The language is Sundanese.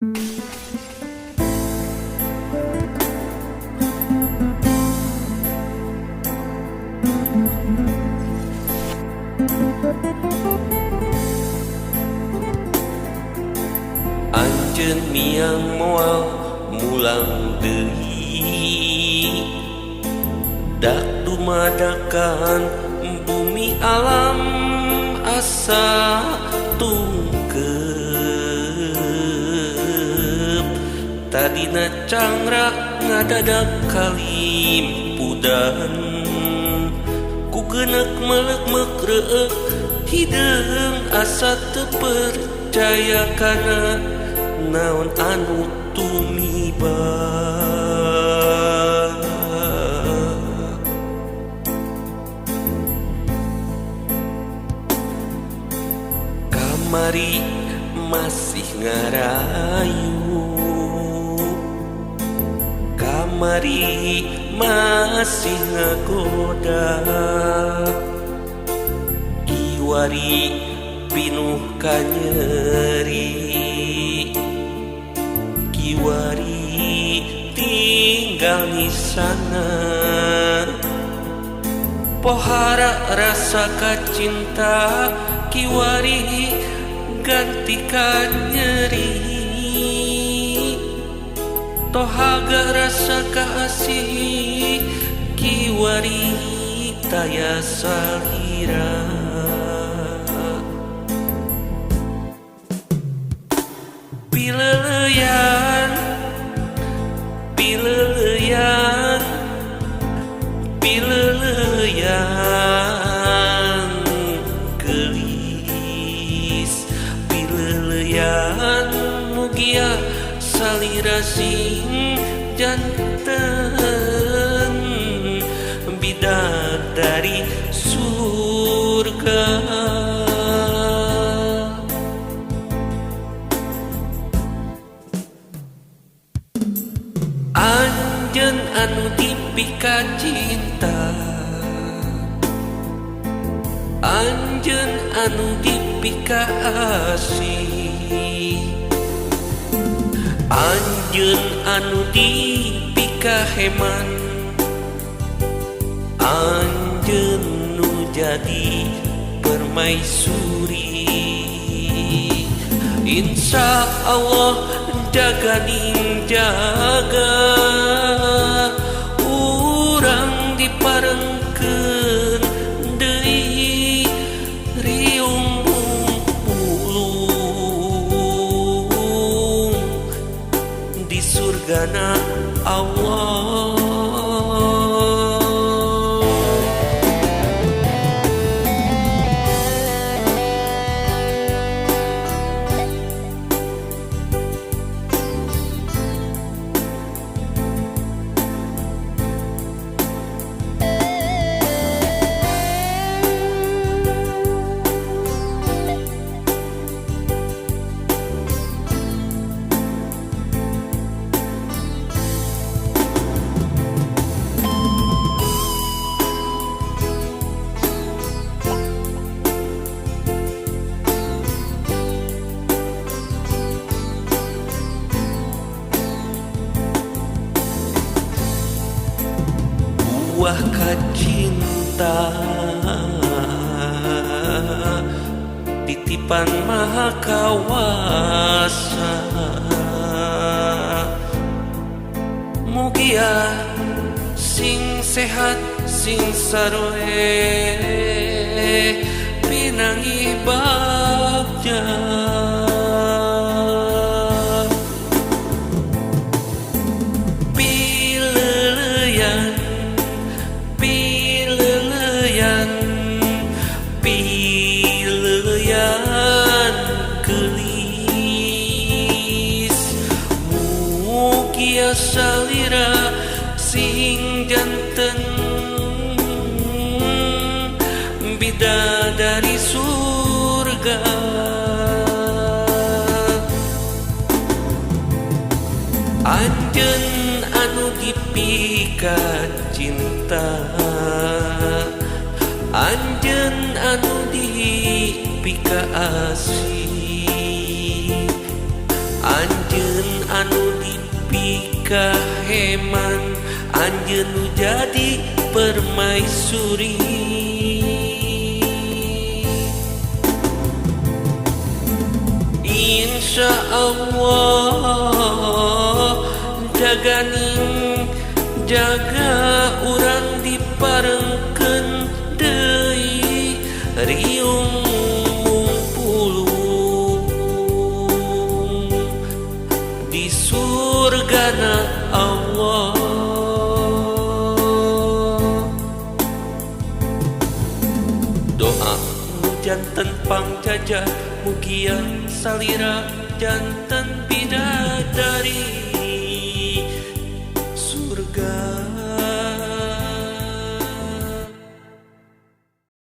Anjeun miang moal mulang deui, dak dumadakan bumi alam asa tungkeup. Tadina cangrak ngadadak kalimpudan, ku geuneuk meleuk-meuk reueuk hideung asa teu percaya kana naon anu tumiba. Kamari masih ngarayu, kamari masih ngagoda, kiwari pinuh kanyeri, kiwari tinggal nisana. Pohara rasa kacinta kiwari gantikan nyeri, tohaga rasa kasih kiwari taya salira. Pileleyan, pileleyan, pileleyan gelis, pileleyan mugia salira sing janten bidadari surga. Anjeun anu dipika cinta, anjeun anu dipika asih, anjeun anu dipika heman, anjeun nu jadi permaisuri. Insya Allah jaga ning jaga, urang diparengkeun deui riung pulung di surgana Allah. Buah kacinta titipan Maha Kawasa, mugia sing sehat sing saroe pinangi bagja. Pileleyan, pileleyan, pileleyan gelis, mugia salira sing janten bidadari surga. Anjeun anu dipika cinta, anjeun anu dipika asih, Anjeun anu dipikaheman, anjeun nu jadi permaisuri. Insya Allah jaganing jaga urang diparengkeun deui riung mungpulung di surgana Allah. Doa nu janten pangjaja mugia salira janten bidadari.